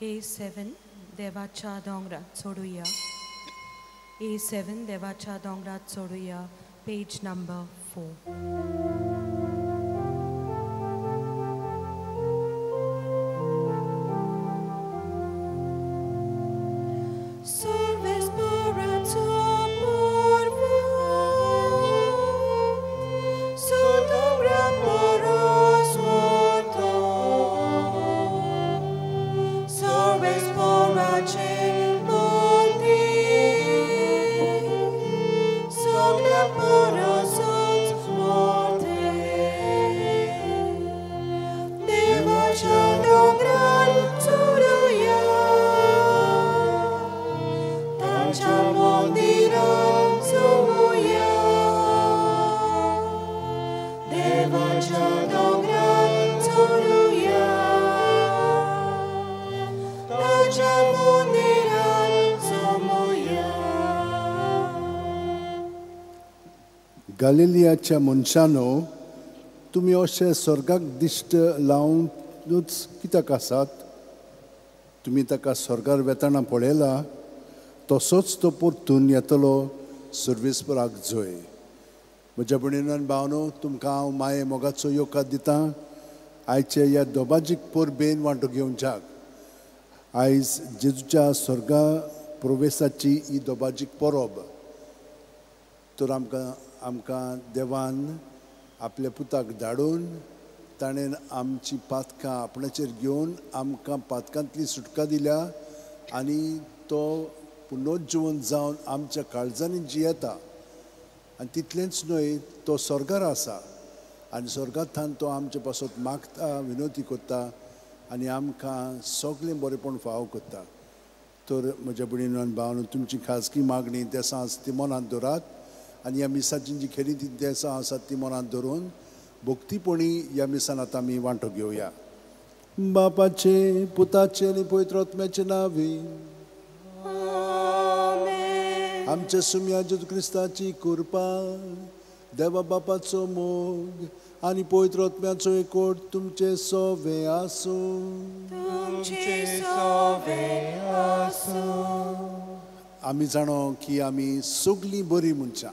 A7 देवाच्या दोंगरात सोडुया. A7 देवाच्या दोंगरात सोडुया. Page number 4. गालिलियाच्या मनशानो, तुमी अशें स्वर्गाक दिश्ट लावनूच कित्याक आसात? तुमी ताका स्वर्गार वेताना पळयला, तसोच तो परतून येतलो सर्वेस्पराक जोय. म्हज्या भयणीन भावनो, तुमकां हांव माये मोगाचो येवकार दितां आयचे ह्या दोबाजीक परबेन वांटो घेवच्याक. आयज जेजूच्या स्वर्गा प्रवेसाची ही दोबाजीक परब. तर आमकां देवान आपल्या पुताक धाडून ताणें आमची पातकां आपणाचेर घेवन आमकां पातकांतली सुटका दिल्या आनी तो पुनोज्जीवन जावन आमच्या काळजांनी जियेता. आनी तितलेंच न्हय, तो स्वर्गार आसा आनी स्वर्गांतल्यान तो आमचे पासत मागता, विनवती करता आनी आमकां सगळें बरेंपण फावो करता. तर म्हज्या भयणीन आनी भावान, तुमची खाजगी मागणी देसां आसा ती मनांत दवरात आनी ह्या मिसाची जी खेरीत ती देसां आसात ती मनांत धरून भक्तीपणी ह्या मिसान आतां आमी वांटो घेवया. बापाचे, पुताचे आनी पवित्र आत्म्याचे नांवी आमच्या सुम्या जेजू क्रिस्ताची कृपा, देवा बापाचो मोग आनी पवित्र आत्म्याचो एकवट तुमचे सोवे आसूं. आमी जाणो की आमी सगळीं बरीं मनशां,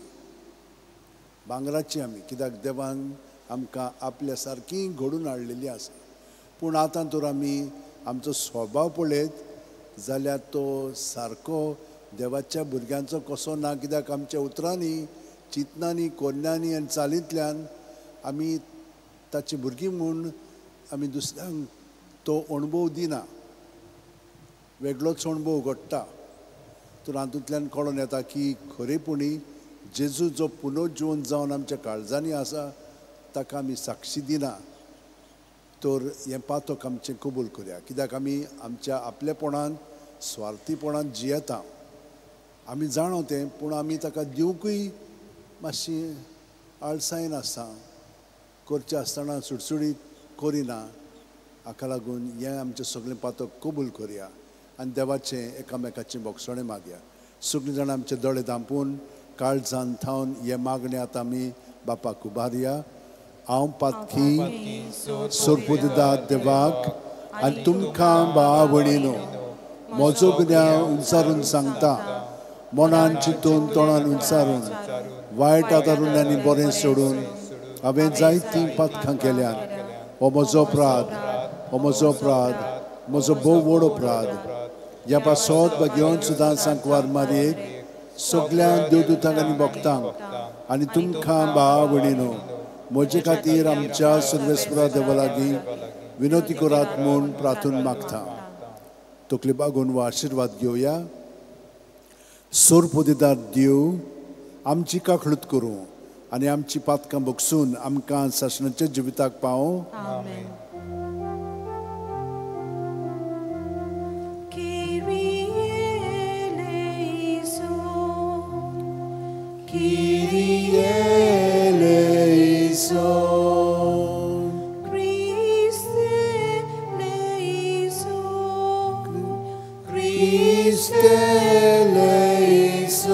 भांगराची आमी, कित्याक देवान आमकां आपल्या सारकी घडून हाडलेली आसा. पूण आतां तर आमी आमचो स्वभाव पळयत जाल्यार तो सारको देवाच्या भुरग्यांचो कसो ना, कित्याक आमच्या उतरांनी, चिंतनांनी, कोन्यांनी आनी चालींतल्यान आमी ताची भुरगीं म्हूण आमी दुसऱ्यांक तो अणभव दिना, वेगळोच अणभव घडटा. तर हातूंतल्यान कळोन येता की खरेपणी जेजू जो पुनर्जीवन जावन आमच्या काळजांनी आसा ताका आमी साक्षी दिना. तर हें पातक आमचें कबूल करया, कित्याक आमी आमच्या आपलेपणान, स्वार्थीपणान जियेता. आमी जाणो तें, पूण आमी ताका दिवंकूय मातशी आळसायन आसा, करचें आसतना सुडसुडीत करिना. हाका लागून हें आमचें सगळें पातक कबूल करया आनी देवाचें एकामेकाचें बोगसणें मागया. सगळीं जाणां आमचे दोळे धांपून काळजान थावन हें मागणें आतां आमी बापाक उबारया. हांव पातकी सोरपुदिदाद देवाक आनी तुमकां भाव भयणीनो म्हजो गुन्यांव उंचारून सांगता, मनान चिंतून तोंडान उंचारून, वायट आदारून आनी बरें सोडून हांवें जायतीं पातकां केल्यात. हो म्हजो अपराध, हो म्हजो अपराध, म्हजो भोव व्हड अपराध. ह्या पासत भाग्योन सुद्दां सांकवार मारयेक सगळ्या देवदूतांक आनी भक्तांक आनी तुमकां भाव भयणीनो म्हजे खातीर आमच्या सर्वेस्परा देवा लागीं विनवती करात म्हूण प्रार्थून मागता. तकली बागोवन हो आशिर्वाद घेवया. सोरपोदिदार देव आमची काकळूत करूं आनी आमची पातकां बगसून आमकां सासणाच्या जिविताक पावों. Kyrie eleison, Christe eleison, Christe eleison,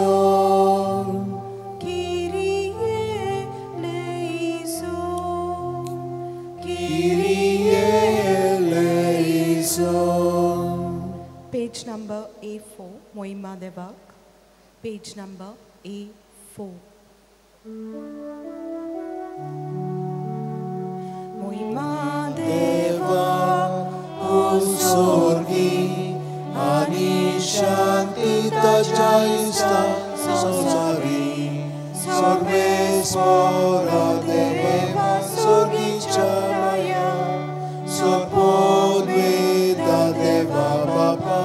Kyrie eleison, Kyrie eleison. A4, मोहिमा देवाक, पेज नंबर A4. मोहिमा देवाक उत्सर्गी आनी शांती ताच्या इस्ता संवसारी सर्वेस्परा देवा सर्गीच्या माया सोपोद्वेदा देवा बापा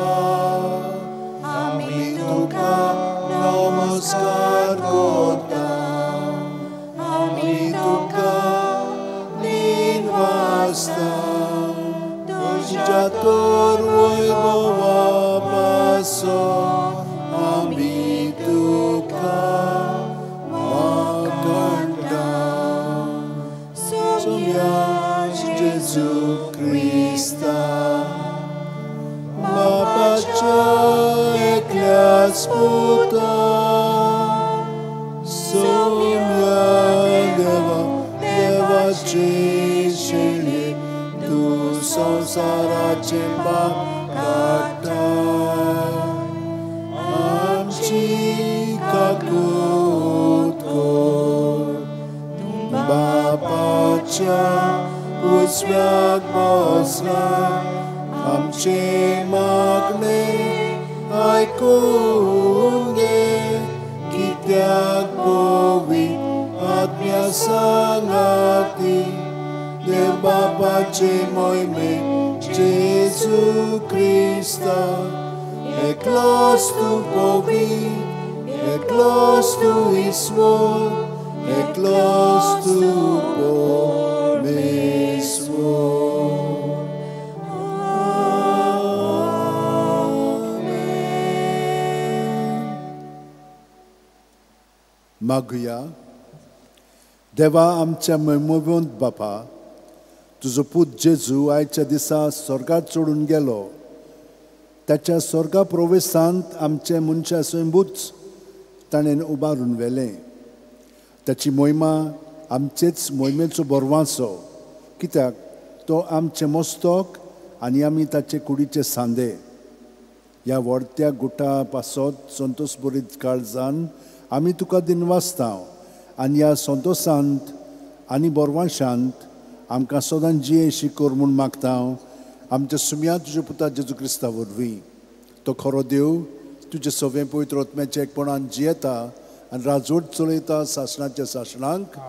आमी तुका नमस्कार करता आमी तुका दिनवासता तुज्या तर वैभवा पासत आमी तुका वाखाणटा सोम्या जेजू क्रिस्ता बापाच्या एकल्याच पुता सोम्या देवा देवाचे शेळये तूं संवसाराचे पाप काडटा आमची काकूत कर तूं बापाच्या उजव्याक बसला आमचे मागणे आयकून घे कित्याक पवित्र आत्म्या सांगाती देव बापाचे मोहिमे जेजू क्रिस्ता एकलोच तूं पवित्र एकलोच तूं ईश्वर एकलोच तूं परमेश्वर. मागुया. देवा आमच्या मैमोवंत बापा, तुजो पूत जेजू आयच्या दिसा स्वर्गात चडून गेलो. ताच्या स्वर्गा प्रवेशांत आमचे मनशा स्वयंभूच ताणें उबारून व्हेलें. ताची मोहिमा आमचेच मोहिमेचो बरवांसो, कित्याक तो आमचें मस्तक आनी आमी ताचे कुडीचे सांदे. ह्या व्हडत्या गुटा पासत संतोष बरीत काळजान आमी तुका दिनवासता आनी ह्या संतोशांत आनी बरवांशांत आमकां सदां जियेशी कर म्हूण मागता. आमच्या सुम्या तुज्या पुता जेजू क्रिस्ता वरवीं. तो खरो देव तुजे सवें पवित्र आत्म्याच्या एकपणान जियेता आनी राजवट चलयता सासणाच्या सासणांक.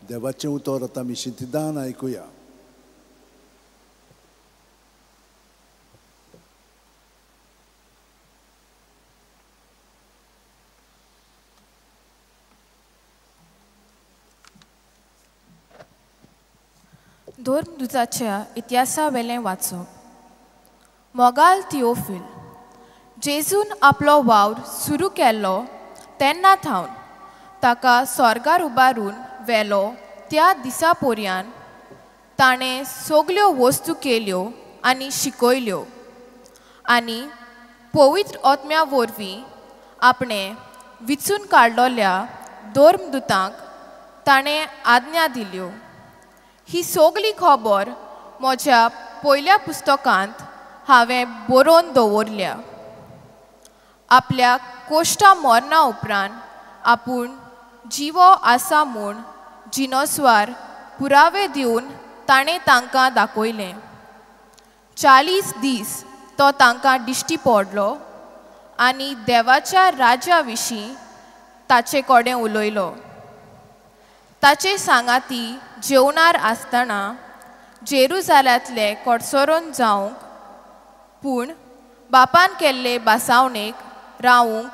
देवाचें उतर आतां आमी शिंतिदान आयकुया. धर्मदुताच्या इतिहासा वेलें वाचप. मोगाल थिओफिल, जेजून आपलो वावर सुरू केल्लो तेन्ना थावन ताका स्वर्गार उबारून व्हेलो त्या दिसा पोरयान ताणें सगल्यो वस्तू केल्यो आनी शिकयल्यो आनी पवित्र आत्म्या वरवीं आपणें विचून काडलोल्या धर्मदुतांक ताणें आज्ञा दिल्यो. ही सगली खबर म्हज्या पयल्या पुस्तकांत हांवें बरोवन दवरल्या. आपल्या कोश्टा मरणा उपरांत आपूण जिवो आसा म्हूण जिनोस्वार पुरावे दिवन ताणें तांकां दाखयलें. 40 दीस तो तांकां दिश्टी पडलो आनी देवाच्या राज्या विशीं ताचे कडेन उलयलो. ताचे सांगाती जेवणार आसतना जेरुजाल्यांतले कडसरोन जावंक पूण बापान केल्ले बासावणेक रावूंक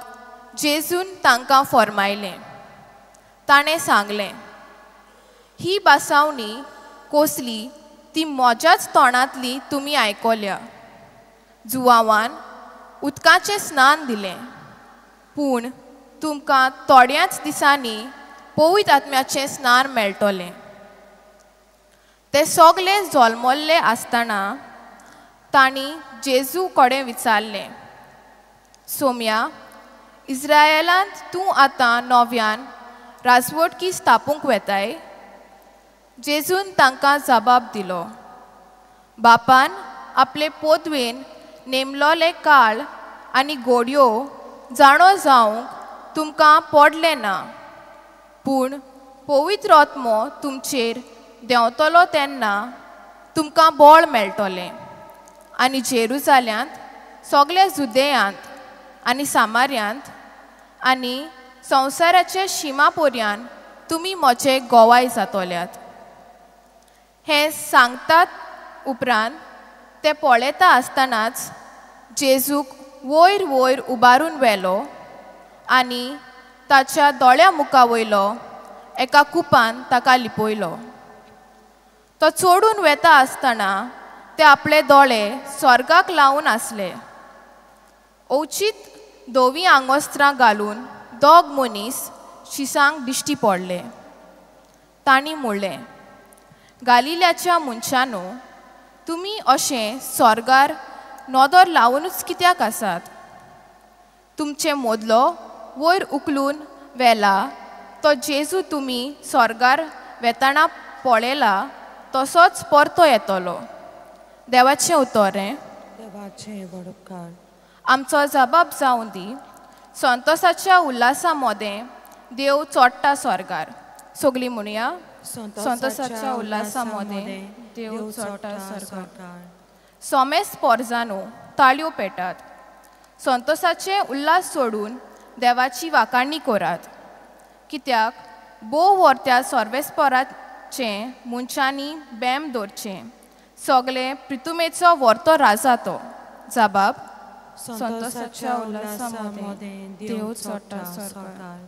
जेजून तांकां फॉर्मायलें. ताणें सांगलें, ही बासावणी कसली ती म्हज्याच तोंडांतली तुमी आयकल्या. जुवावान उदकाचें स्नान दिलें पूण तुमकां थोड्याच दिसांनी पवित्र आत्म्याचें स्नान मेळटलें. ते सगळे जल्मल्ले आसतना तांणी जेजू कडेन विचारलें, सोम्या, इस्रायलांत तूं आतां नव्यान राजवटकी स्थापूंक वेताय? जेजून तांकां जबाब दिलो, बापान आपले पोदवेन नेमलोले काळ आनी घोडयो जाणो जावंक तुमकां पडलें ना, पूण पवित्र आत्मो तुमचेर देंवतलो तेन्ना तुमकां बळ मेळटलें आनी जेरुजाल्यांत, सगल्या जुदेयांत आनी सामार्यांत आनी संवसाराच्या शिमा पर्यान तुमी म्हजे गोवाय जातल्यात. हें सांगतात उपरांत ते पळयता आसतनाच जेजूक वयर वयर उबारून व्हेलो आनी ताच्या दोळ्या मुखा वयलो एका कुपान ताका लिपयलो. तो चोडून वेता आसतना ते आपले दोळे स्वर्गाक लावन आसले. अवचीत धवीं आंगवस्त्रां घालून दोग मनीस शिसांक दिश्टी पडले. तांणी म्हणलें, गालिल्याच्या मनशांनो, तुमी अशें स्वर्गार नदर लावनूच कित्याक आसात? तुमचे मदलो वयर उखलून व्हेला तो जेजू तुमी स्वर्गार वेताना पळयला तसोच परतो येतलो. देवाचें उतर हें. देवाचें वडपकार. आमचो जबाब जावं दी. संतोसाच्या उल्हासा मोदें देव चोडटा स्वर्गार. सगळीं म्हणया, संतोसाच्या उल्हासा मोदें देव चोडटा स्वर्गार. सोमेस पोरजानो ताळयो पेटात, संतोसाचे उल्हास सोडून देवाची वाखाणी करात. कित्याक भोव व्हरत्या सर्वेस्पराचें मनशांनी बेम दवरचें. सगळे प्रितुमेचो व्हरतो राजा तो. जबाब, संतोसाच्या उल्हासा मोदें देव चोडटा स्वर्गार.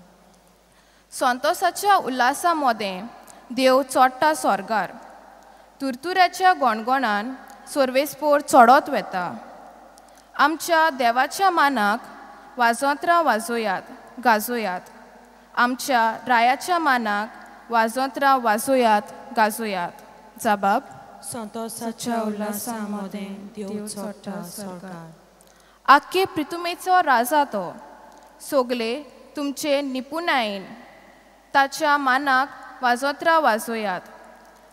संतोसाच्या उल्हासा मोदें देव चोडटा स्वर्गार. तुरतुऱ्याच्या गणगणान सर्वेस्पोर चडत वेता. आमच्या देवाच्या मानाक वाजोंत्रां वाजोयात गाजोयात. आमच्या रायाच्या मानाक वाजोंत्रां वाजोयात गाजोयात. जबाब, संतोसाच्या उल्हासा मोदें देव चोडटा स्वर्गार. आख्खे प्रितुमेचो राजा तो. सगळे तुमचे निपुणायेन ताच्या मानाक वाजोंत्रां वाजोयात.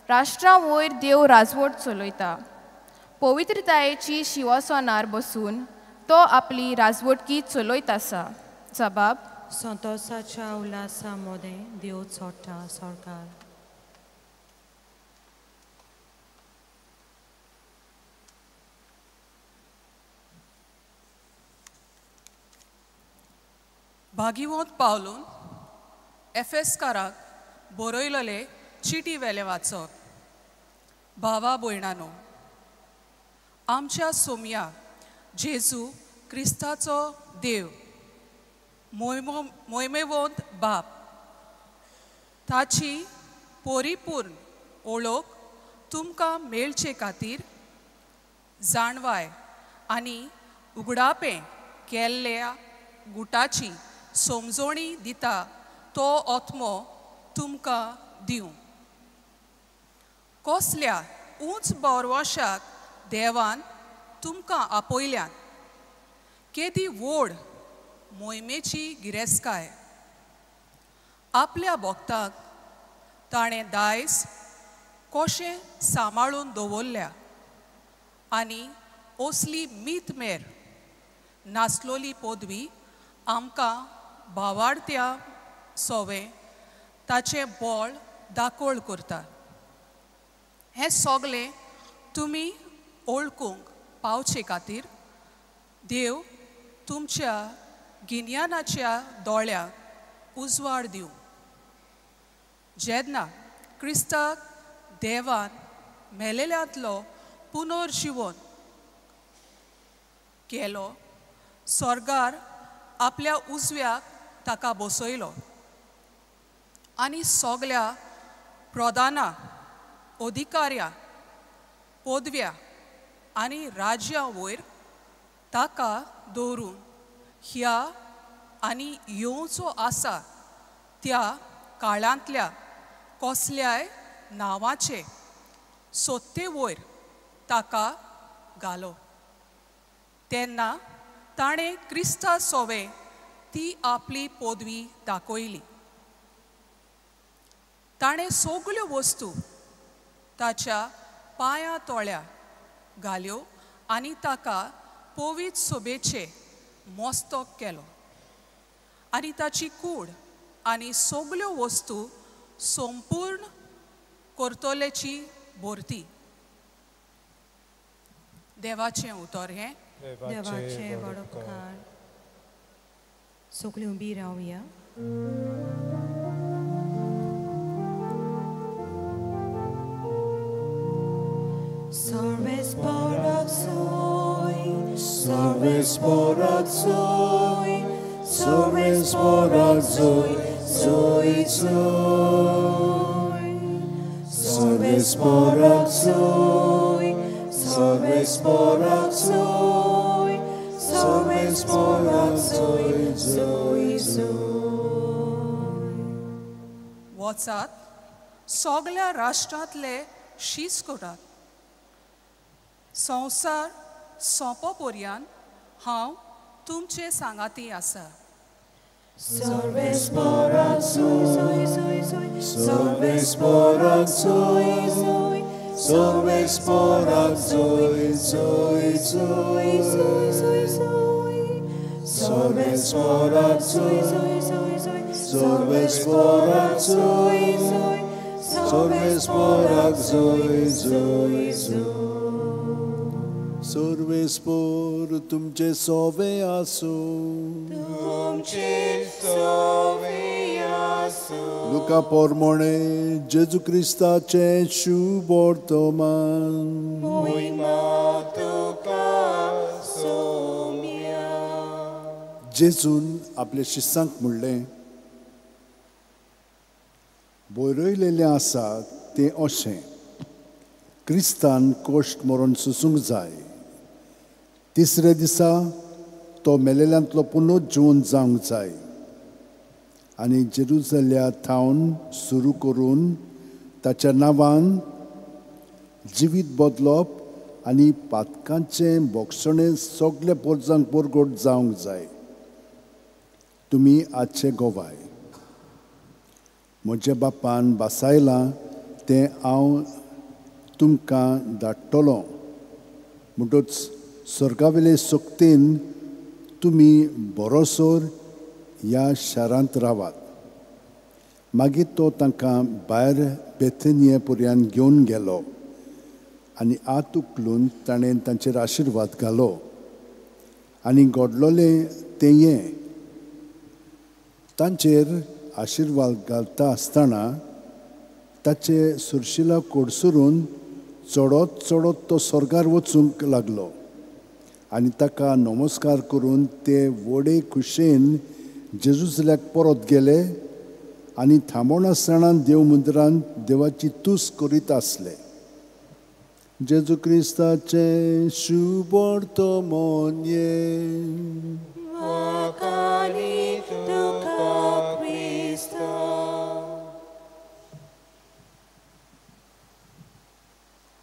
राष्ट्रां वयर देव राजवट चलयता. पवित्रतायेची शिवासनार बसून तो आपली राजवटकी चलयत आसा. जबाब, संतोसाच्या उल्हासा मोदें देव चोडटा स्वर्गार. भागिवंत पावलून एफेसकाराक बरयलले चिटी वेले वाचप. भावा भयणानो, आमच्या सोमया जेजू क्रिस्ताचो देव मोयमेवंत बाप ताची परिपूर्ण ओळख तुमकां मेळचे खातीर जाणवाय आनी उगडापें केल्ल्या गुटाची समजोणी दिता तो आत्मो तुमकां दिवं. कसल्या उंच बरवशाक देवान तुमकां आपयल्यान, केदी व्हड मोहिमेची गिरेस्काय आपल्या भक्ताक ताणें दायज कशें सांबाळून दवरल्या आनी असली मीत मेर नासलोली पदवी आमकां भावार्थ्या सोवें ताचें बळ दाखोळ करता. हें सगळें तुमी ओळखूंक पावचे खातीर देव तुमच्या गिन्यानाच्या दोळ्यांक उजवाड दिवं. जेन्ना क्रिस्ताक देवान मेलेल्यांतलो पुनर्जिवन केलो, स्वर्गार आपल्या उजव्याक ताका बसयलो आनी सगळ्या प्रधाना, अधिकाऱ्या, पदव्या आनी राज्या वयर ताका दवरून ह्या आनी येवचो आसा त्या काळांतल्या कसल्याय नांवाचे सत्ते वयर ताका घालो. तेन्ना ताणें क्रिस्ता सोवे ती आपली पदवी दाखयली. ताणें सगळ्यो वस्तू ताच्या पांया तोळ्या घाल्यो आनी ताका पवित्र सोबेचे मस्तक केलो आनी ताची कूड आनी सगल्यो वस्तू संपूर्ण करतलेची भरती. देवाचें उतर हें. देवाचे व्हड उपकार. सगळीं उबी रावया. Sarves Zoe, Sarves Zoe, Sarves Zoe, Zoe, Zoe. Sarves Zoe, Sarves Zoe, Sarves Zoe, Zoe, Zoe. वचात सगळ्या राष्ट्रांतले शीस करात. संवसार सोंपो पर्यंत हांव तुमचे सांगाती आसा. Sarves Zoe, Zoe, Zoe, Sarves Zoe, Zoe, Sarves Zoe, Zoe, Zoe, Zoe. Zoe, Zoe. Sarves Zoe, Zoe, Zoe, Zoe, Zoe. Sarves Zoe, Zoe, Zoe. Sarves Zoe, Zoe, Zoe. Sarvespor तुमचे सोवे आसूं. तुमचे सोवे आसूं. लुका पोरमोणे जेजू क्रिस्ताचें शुभ वर्तमान. मोहिमा तुका सोम्या. जेजून आपल्या शिसांक म्हणलें, बरयलेलें आसा तें अशें, क्रिस्तान कश्ट मरण सोसूंक जाय, तिसऱ्या दिसा तो मेलेल्यांतलो पुनर्जीवन जावंक जाय आनी जेरुजल्या थावन सुरू करून ताच्या नांवान जिवीत बदलप आनी पातकांचें भोगसणें सगल्या पोरजांक परगट जावंक जाय. तुमी आजचे गोवाय. म्हज्या बापान बासायलां तें हांव तुमकां धाडटलो, म्हणटच स्वर्गावेले सक्तीन तुमी बरोसर ह्या शारांत रावात. मागीर तो तांकां भायर बेथनिये पर्यंत घेवन गेलो आनी हात उखलून ताणें तांचेर आशिर्वाद घालो. आनी घडलोलें तें हें, तांचेर आशिर्वाद घालता आसतना ताचे सुरशिला कोडसरून चडत चडत तो स्वर्गार वचूंक लागलो आनी ताका नमस्कार करून ते व्हडे खुशेन जेरुसलेमाक परत गेले आनी थांबोनासतना देव मंदिरांत देवाची तुस्त करीत आसले. जेजू क्रिस्ताचें शुभ वर्तमान.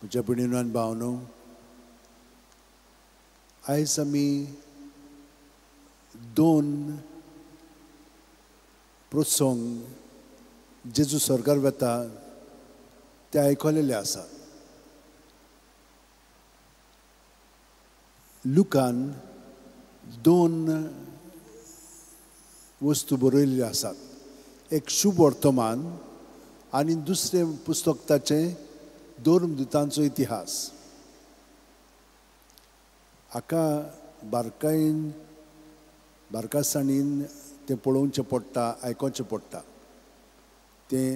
म्हज्या भयणीनो आनी भावनो, आयज आमी दोन प्रसंग जेजू स्वर्गार वता ते आयकलेले आसात. लुकान दोन वस्तू बरयल्ल्यो आसात, एक शुभ वर्तमान आनी दुसरें पुस्तक ताचें धर्मदूतांचो इतिहास. हाका बारकायेन बारकासाणीन तें पळोवचें पडटा, आयकोचें पडटा, तें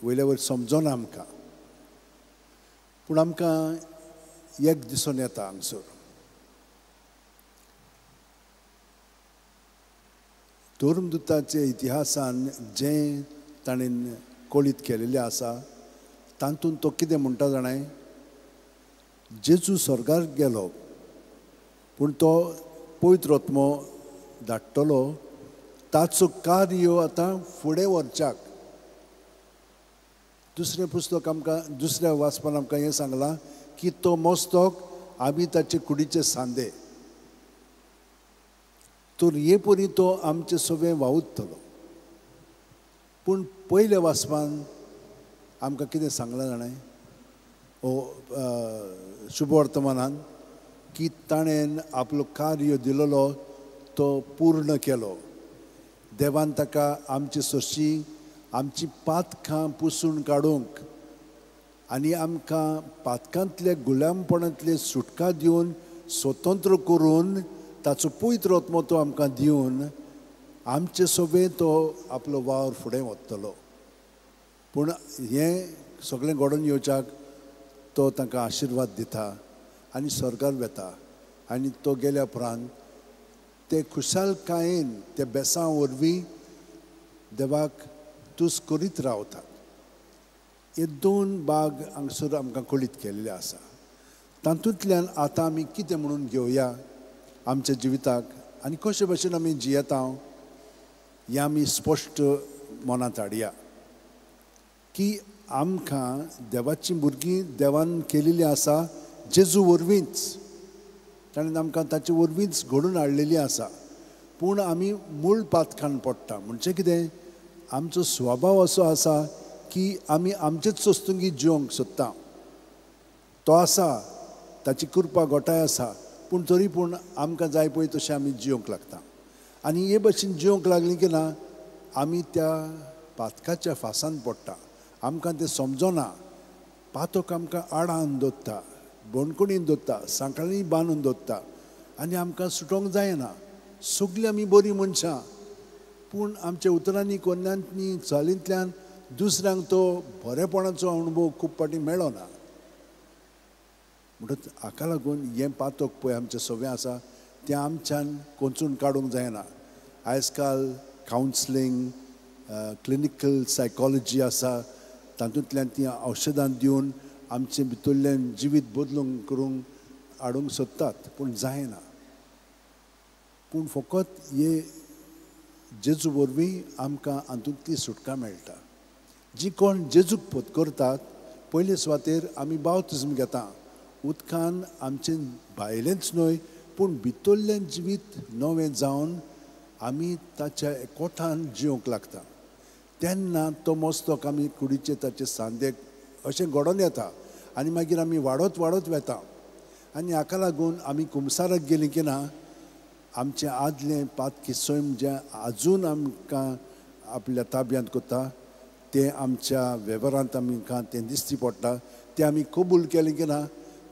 वयल्या वयर समजना आमकां, पूण आमकां एक दिसून येता हांगसर. धर्मदूताच्या इतिहासान जें ताणें कळीत केलेलें आसा तातूंत तो कितें म्हणटा जाणाय, जेजू स्वर्गार गेलो पूण तो पवित्र आत्मो धाडटलो, ताचो कार्य आतां फुडें व्हरच्याक. दुसरें पुस्तक आमकां दुसऱ्या वाचपान आमकां हें सांगलां की तो मस्तक आमी ताचे कुडीचे सांदे, तर हे परी तो आमचे सगळें वावुरतलो. पूण पयल्या वाचपान आमकां कितें सांगलां जाणाय ओ शुभ वर्तमानान, की ताणें आपलो कार्य दिलेलो तो पूर्ण केलो. देवान ताका आमची सरशी आमची पातकां पुसून काडूंक आनी आमकां पातकांतले गुलामपणांतले सुटका दिवन स्वतंत्र करून ताचो पवित्र आत्मो तो आमकां दिवन आमचे सोबे तो आपलो वावर फुडें वतलो. पूण हें सगळें घडोवन येवच्याक तो तांकां आशिर्वाद दिता आनी स्वर्गार वेता. आनी तो गेल्या उपरांत ते खुशालकायेन ते बेसां वरवीं देवाक तुस करीत रावतात. हे दोन बाग हांगसर आमकां कळीत केल्ले आसा. तातूंतल्यान आतां आमी कितें म्हणून घेवया आमच्या जिविताक आनी कशे भशेन आमी जियेता हें आमी स्पश्ट मनांत हाडया की आमकां देवाचीं भुरगीं देवान केलेलीं आसा जेजू वरवींच. ताणें आमकां ताचे वरवींच घडोवन हाडलेली आसा. पूण आमी मूळ पातकान पडटा. म्हणजे कितें, आमचो स्वभाव असो आसा की आमी आमचेच वस्तुंगी जिवंक सोदता. तो आसा, ताची कृपा गोठाय आसा, पूण तरी पूण आमकां जाय पळय तशें आमी जिवंक लागता. आनी हे भशेन जिवंक लागली की ना आमी त्या पातकाच्या फासान पडटा. आमकां तें समजना. पातक आमकां आडान दवरता, बणकणीन दवरता, सांकळी बांदून दवरता आनी आमकां सुटोवंक जायना. सगळीं आमी बरीं मनशां, पूण आमच्या उतरांनी कोन्यांनी चालींतल्यान दुसऱ्यांक तो बरेपणाचो अणभव खूब फावटी मेळना. म्हणटच हाका लागून हें पातक पळय आमचें सगळें आसा तें आमच्यान कोंचून काडूंक जायना. आयज काल कावन्सिलींग, क्लिनिकल सायकोलॉजी आसा, तातूंतल्यान तीं औशधां दिवन आमचें भितरल्यान जिवीत बदलूंक करूंक हाडूंक सोदतात, पूण जायना. पूण फकत हे जेजू वरवीं आमकां हातूंतली सुटका मेळटा. जी कोण जेजूक पत्करतात पयले सुवातेर आमी बावतिज्म घेता. उदकान आमचें भायलेंच न्हय पूण भितरलें जिवीत नवें जावन आमी ताच्या एकवटान जिवंक लागता. तेन्ना तो मस्तक आमी कुडीचे ताचे सांदेक अशें घडोवन येता आनी मागीर आमी वाडत वाडत वेता. आनी हाका लागून आमी कुमसाराक गेलीं की ना आमचें आदलें पातकी सैम जें आजून आमकां आपल्या ताब्यांत करता तें आमच्या वेव्हारांत आमकां तें दिश्टी पडटा. तें आमी कबूल केलें की ना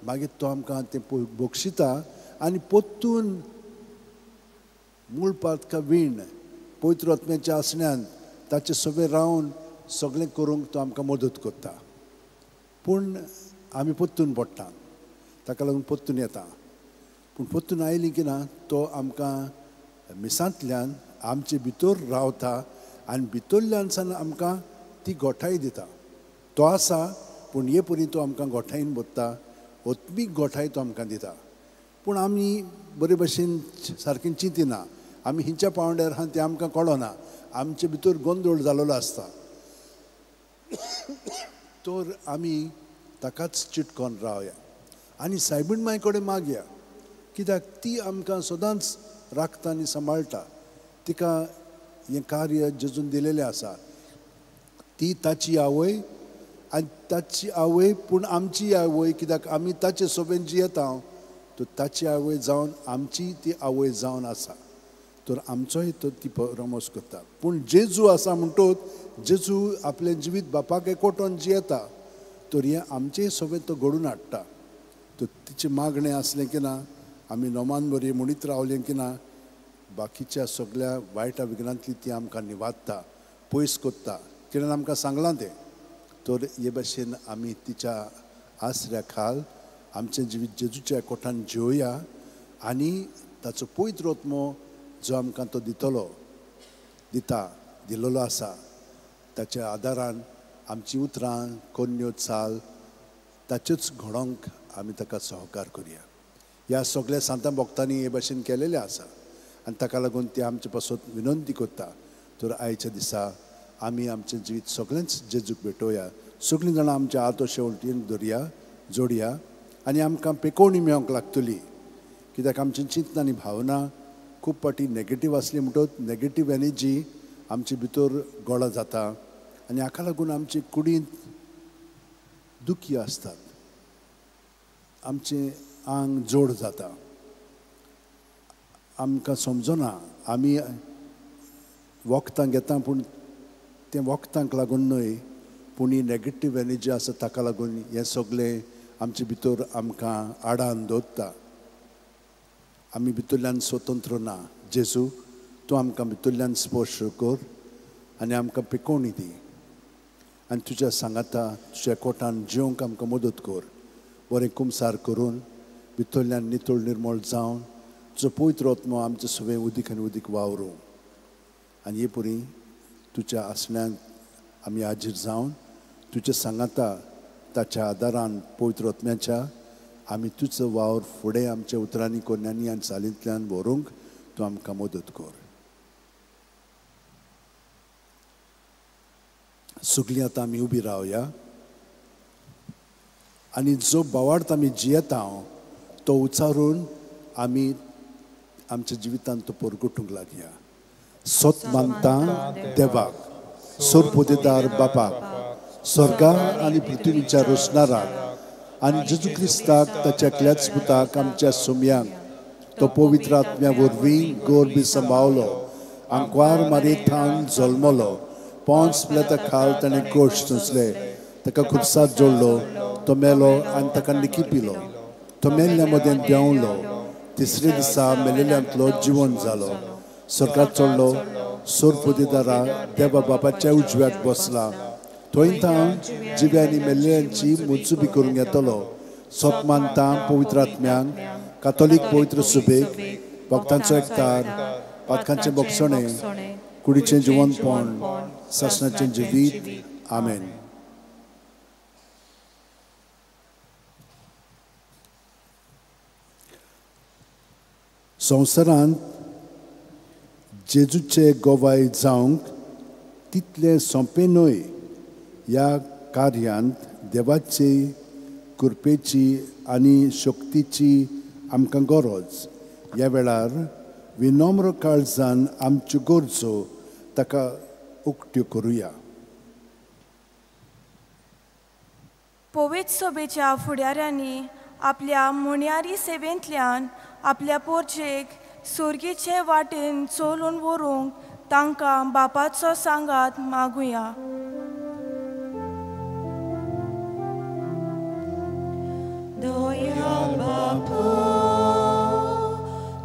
मागीर तो आमकां तें बक्षिता आनी परतून मूळ पातका वीण पवित्र आत्म्याच्या आसण्यान ताचे सगळें रावन सगळें करूंक तो आमकां मदत करता. पूण आमी परतून पडटा, ताका लागून परतून येता. पूण परतून आयली की ना तो आमकां मिसांतल्यान आमचे भितर रावता आनी भितरल्यान सान आमकां ती गोठाय दिता. तो आसा पूण हे परी तो आमकां गोठायेन भरता, आत्मीक गोठाय तो आमकां दिता. पूण आमी बरे भशेन सारकें चिंतिना, आमी हिंच्या पावंड्यार आहा तें आमकां कळना, आमचे भितर गोंदळ जाल्लो आसता. तर आमी ताकाच चिटकोन रावया आनी सायबीण माय कडेन मागया, कित्याक ती आमकां सदांच राखता आनी सांबाळटा. तिका हें कार्य जेजून दिलेलें आसा. ती ताची आवय आनी ताची आवय पूण आमची आवय, कित्याक आमी ताचे सोबेन जियेता तर ताची आवय जावन आमची ती आवय जावन आसा. तर आमचोय तो ती परामर्श करता. पूण जेजू आसा म्हणटोच जेजू आपलें जिवीत बापाक एकवटोन जियेता, तर हें आमचेय सोबेन तो घडून हाडटा. तर तिचें मागणें आसलें की ना आमी नोमान बरी म्हणीत रावलें की ना बाकीच्या सगळ्या वायटा विघ्नांतली ती आमकां निवादता, पयस करता. तिणें आमकां सांगलां तें. तर हे भशेन आमी तिच्या आसऱ्या खाल आमचें जिवीत जेजूच्या एकवटान जिवया आनी ताचो पवित्र आत्मो जो आमकां तो दितलो, दिता, दिल्लो आसा, ताच्या आदारान आमची उतरां कोन्यो चाल ताच्योच घडोवंक आमी ताका सहकार करुया. ह्या सगळ्या सांतां भक्तांनी हे भशेन केलेलें आसा आनी ताका लागून ते आमचे पासत विनंती करता. तर आयच्या दिसा आमी आमचें जिवीत सगळेंच जेजूक भेटोवया. सगळीं जाणां आमच्या हात अशे उलटीन धरया, जोडया आनी आमकां पेकोवणी मेळोंक लागतली, कित्याक आमची चिंतना आनी भावना खूब फावटी नेगेटीव आसली म्हणटकच नेगेटीव एनर्जी आमचे भितर गोळा जाता आनी हाका लागून आमचे कुडींत दुखी आसतात, आमचें आंग जोड जाता. आमकां समजना. आमी वखदां घेता पूण तें वखदांक लागून न्हय, पूण ही नेगेटीव एनर्जी आसा ताका लागून हें सगळें आमचे भितर आमकां आडान दवरता. आमी भितरल्यान स्वतंत्र ना. जेजू, तूं आमकां भितरल्यान स्पर्श कर आनी आमकां पिकोवणी दी आनी तुज्या सांगाता तुज्या कोटान जिवंक आमकां मदत कर. बरें कुमसार करून भितरल्यान नितळ निर्मळ जावन तुजो पवित्र आत्मो आमचे सगळें उदीक आनी उदीक वावरूं आनी हे पुरी तुज्या आसण्यांत आमी हाजीर जावन तुज्या सांगाता ताच्या आदारान पवित्र आत्म्याच्या आमी तुजो वावर फुडें आमच्या उतरांनी कोन्यांनी आनी चालींतल्यान व्हरूंक तूं आमकां मदत कर. सगळीं आतां आमी उबी रावया आनी जो बावार्थ आमी जियेता तो उच्चारून आमी आमच्या जिवितांत तो परगटूंक लागया. सत मानता देवाक, सोरपोदेदार बापाक, स्वर्गा आनी पृथ्वीच्या रोसणाराक आनी जेजू क्रिस्ताक ताच्या एकल्याच पुताक आमच्या सोम्यांक तो पवित्र आत्म्या वरवीं गोरबी सांबावलो, आंकवार मारये थावन जल्मलो, पोंस प्लेता खाल ताणें कोश सोंसले, ताका खुर्सात जोडलो, तो मेलो आनी ताका निकिपिलो, तो मेल्ल्या मदें देंवलो, तिसरे दिसा मेलेल्यांतलो जिवन जालो, स्वर्गात चडलो, सोरपोदेदारा देवा बापाच्या उजव्याक बसला, थंय थावन जिव्यांनी मेल्ल्यांची मुजबी करूंक येतलो. सत मानता पवित्र आत्म्यांक, कातोलीक पवित्र सुबेक, भक्तांचो एकतार, पातकांचें बोगसणें, कुडीचें जिवनपण, सासणाचें जिवीत. आमेन. संवसारांत जेजूचे गोवाय जावंक तितलें सोंपें न्हय. ह्या कार्यांत देवाची कृपेची आनी शक्तीची आमकां गरज. ह्या वेळार विनम्र काळजान आमच्यो गरजो ताका उक्त्यो करुया. पवित्र सभेच्या फुडाऱ्यांनी आपल्या मुण्यारी सेवेंतल्यान आपल्या पोरजेक सुर्गीचे वाटेन चलून व्हरूंक तांकां बापाचो सांगात मागुया. दयाळ बापा,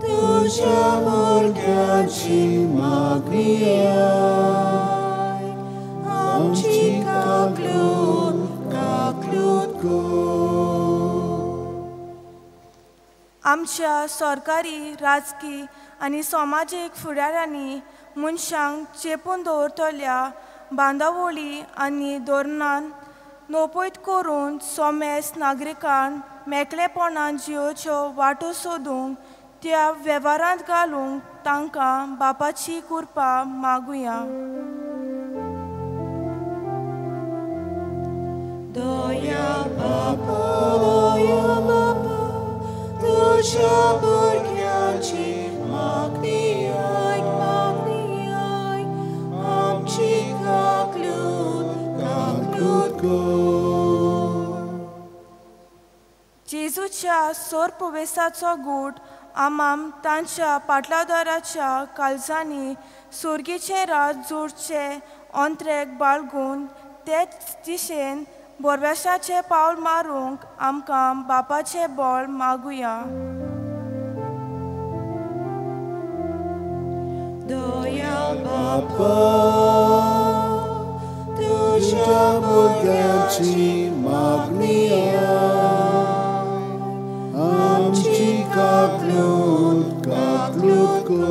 तुज्या भुरग्यांची मागणी आयक, आमची काकलूत काकलूत कर. आमच्या सरकारी, राजकी आनी समाजीक फुडाऱ्यांनी मनशांक चेपून दवरतल्या बांदावळी आनी धोरणान नोपयत करून सोमेस नागरिकांक मेकळेपणान जियोच्यो वाटो सोदूंक त्या वेव्हारांत घालूंक तांकां बापाची कृपा मागुया. दयाळ बापा, दयाळ बापा, तुज्या भुरग्यांची मागणी आयक, मागणी आयक, आमची काकलूत काकलूत कर. जेजूच्या सोरप्रवेसाचो गूट आमाम तांच्या पाटलादाराच्या काळजांनी सुर्गीचें राज जोडचे अंत्रेक बाळगून तेच दिशेन बोरवेसाचें पावल मारूंक आमकां बापाचें बळ मागुया. दयाळ बापा, तुज्या भुरग्यांची मागणी आयक, आमची काकलूत काकलूत कर.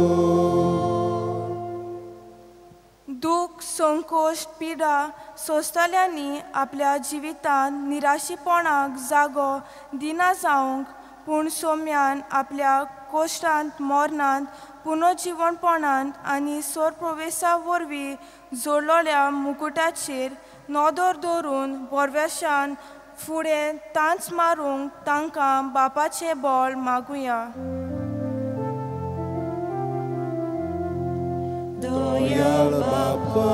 दूख, संकोश, पिडा सोंसतल्यांनी आपल्या जिवितांत निराशीपणाक जागो दिना जावंक, पूण सोम्यान आपल्या कोश्टांत, मरणांत, पुनर्जिवनपणांत आनी सोरप्रवेसा वरवीं जोडलेल्या मुकुटाचेर नदर दवरून बोरवेशान फुडें तांच मारूंक तांकां बापाचें बळ मागुया. दयाळ बापा,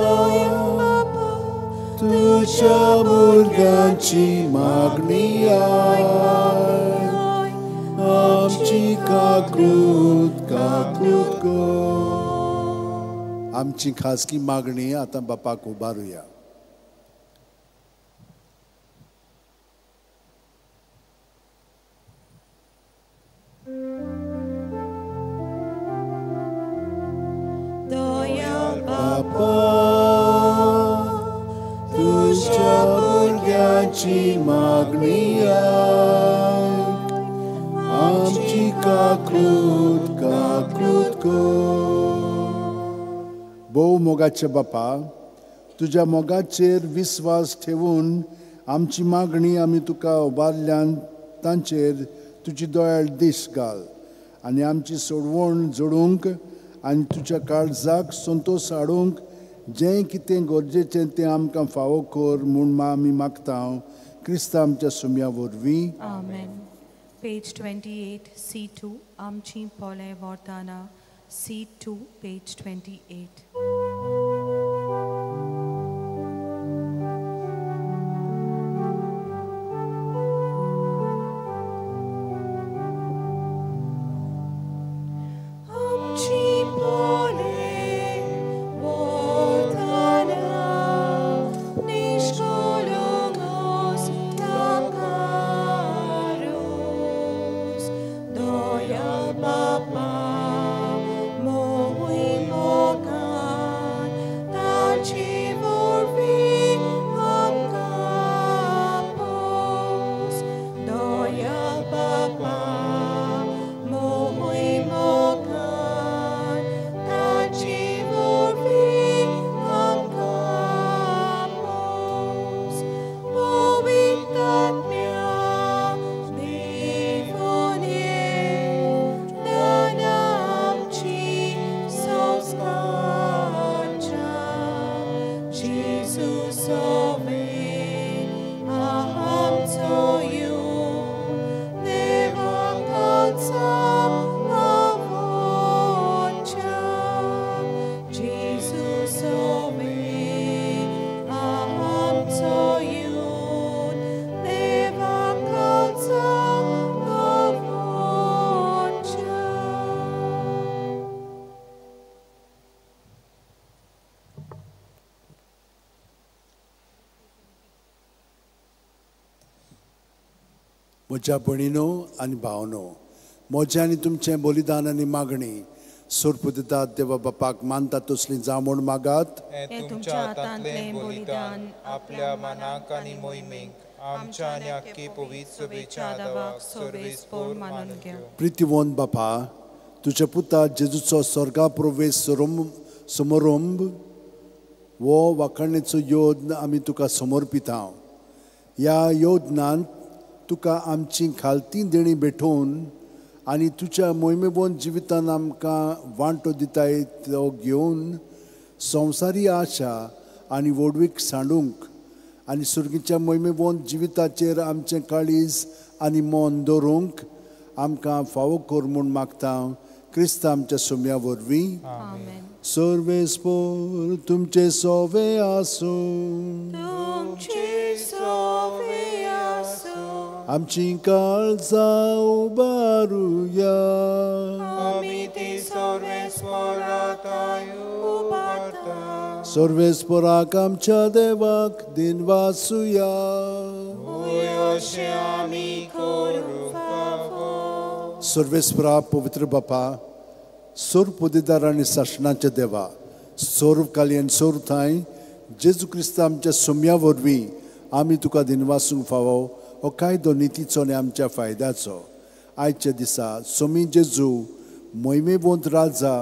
दयाळ बापा, तुज्या भुरग्यांची मागणी आयक, आमची काकूत काकूत कर. आमची खासगी मागणी आतां बापाक उबारुया. बापा तुझ्या भुरग्यांची मागणी आयक, आमची काकूत काकूत कर. भोव मोगाचे बापा, तुज्या मोगाचेर विस्वास ठेवून आमची मागणी आमी तुका उबारल्यान तांचेर तुजी दोयाळ दीस घाल आनी आमची सोडवण जोडूंक आनी तुज्या काळजाक संतोश हाडूंक जें कितें गरजेचें तें आमकां फावो कर म्हूण आमी मागता क्रिस्ता आमच्या सुम्या वरवीं. आमेन. पेज 28 C2 आमची पोले वर्ताना C2 page 28. म्हज्या भयणीनो आनी भावनो, म्हजें आनी तुमचें बलिदान आनी मागणी सोरपुदितात देवा बापाक मानता तसली जावं म्हूण मागात. हें तुमच्या हातांतलें बलिदान आपल्या मनाक आनी मोहिमेक आमच्या आनी आख्खे पवित्र सभेच्या आदावाक सर्वेस्पोर मानून घेवं. प्रितीवंत बापा, तुज्या पुता जेजूचो स्वर्गा प्रवेश समारंभ हो वाखाणेचो योद्न आमी तुका समर्पिता. ह्या योजनांत तुका आमची खालती देणी भेटोवन आनी तुज्या मोहिमेबंद जिवितान आमकां वांटो दिताय तो घेवन संवसारी आशा आनी व्हडवीक सांडूंक आनी सुर्गीच्या मोहिमेबंद जिविताचेर आमचें काळीज आनी मन दवरूंक आमकां फावो कर म्हूण मागता क्रिस्ता आमच्या सुम्या वरवीं. सर्वेस्पोर तुमचे सोवे आसूं. आमची काळजां उबारुया. सर्वेस्पोराक आमच्या देवाक दिनवासुया. सर्वेस्पोरा पवित्र बापा, सोर पदेदार आनी सासणाच्या देवा, सोर्वकालीन सोर थांय जेजू क्रिस्ता आमच्या सोम्या वरवीं आमी तुका दिनवासूंक फावो हो कायदो नितीचो आनी आमच्या फायद्याचो. आयच्या दिसा सोमी जेजू मोहिमेवंत राजा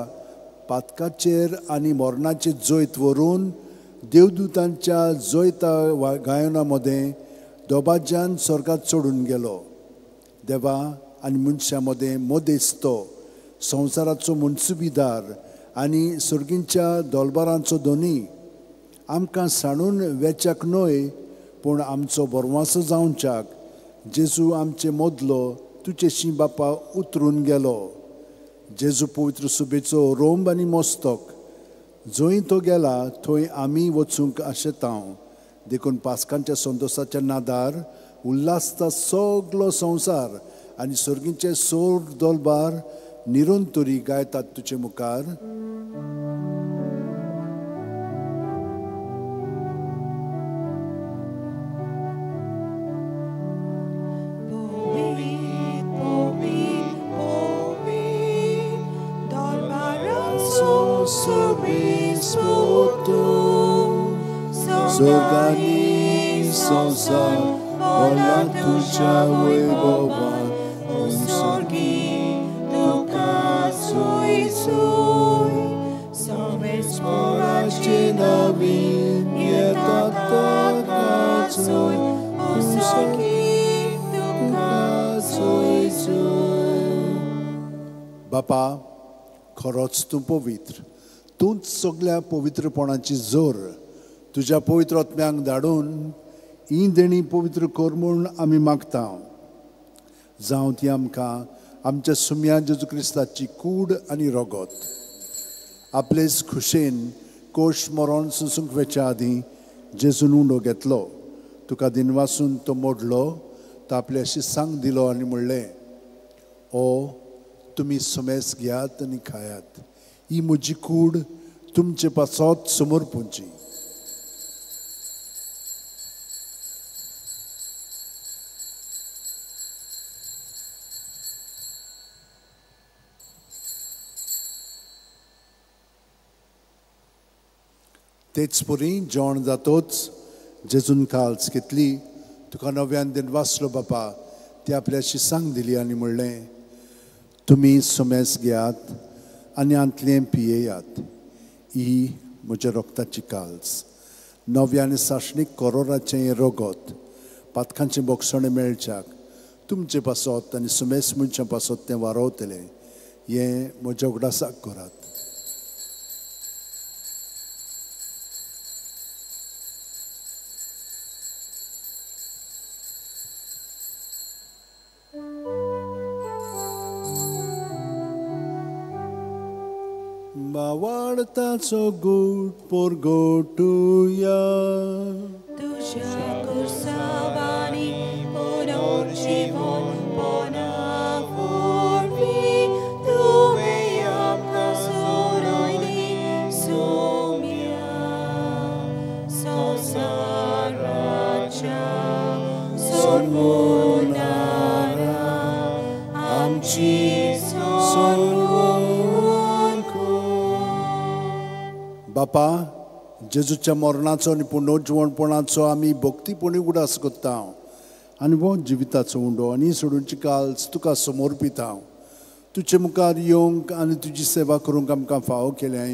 पातकाचेर आनी मरणाचेर जैत व्हरून देवदूतांच्या जैता गायना मदें दोबाज्यान स्वर्गात चडून गेलो. देवा आनी मनशां मदें मदेस्तो, संवसाराचो मनसुबीदार आनी सर्गींच्या दोलबारांचो धनी, आमकां सांडून वेच्याक न्हय पूण आमचो बरवासो जावच्याक जेजू आमचे मदलो तुजेशी बापा उतरून गेलो. जेजू पवित्र सुबेचो रोंब आनी मस्तक, जंय तो गेला थंय आमी वचूंक आशेता. देखून पास्कांच्या संतोसाच्या नादार उल्हासता सगलो संवसार आनी सर्गीचे सोर दोलबार निरंतरी गायतात तुजे मुखार. Sorgani संसार होला तुझ्या वैभवान उंसर्गी तुका सुय सुय सवेस्पोराची नवीन येता ताका सुय उंसर्गी तुका सुय सुय. बापा, खरोच तूं पवित्र, तूंच सगळ्या पवित्रपणाची जोर. तुज्या पवित्र आत्म्यांक धाडून ही देणी पवित्र कर म्हूण आमी मागता. जावं ती आमकां आमच्या सुम्या जेजू क्रिस्ताची कूड आनी रगत. आपलेच खुशेन कोश मरण सोंसूंक वेच्या आदीं जेजून उंडो घेतलो, तुका दिनवासून तो मोडलो, तो आपल्या शिसांक दिलो आनी म्हणलें, ओ तुमी सुमेस घेयात आनी खायात, ही म्हजी कूड तुमचे पासत समर्पूंची. तेच परी जेवण जातोच जेजून काल्स घेतली, तुका नव्यान दिनवासलो बापा, ती आपल्या शिसांक दिली आनी म्हणलें, तुमी सुमेस घेयात आनी आंतलें पियेयात, ही म्हज्या रोगताची काल्स, नव्या आनी सासणीक कोरोराचें हें रगत, पातकांचें बोगसणें मेळच्याक तुमचे पासत आनी सुमेस मनशां पासत तें वारोवतलें, हें म्हज्या उगडासाक करात. बावाडताचो गूट पोरगोटुया तुज्या कुर्सावानी पुनर्जीवन पना वरवीं तुवें आमकां सोडयली सोम्या संवसाराच्या सोडवणारा आमची सोडवण. बापा, जेजूच्या मरणाचो आनी पुनर्जिवणपणाचो आमी भक्तीपणी उगडास करता आनी हो जिविताचो उंडो आनी सोडूची काल्स तुका समर्पिता. तुजे मुखार येवंक आनी तुजी सेवा करूंक आमकां फावो केल्याय,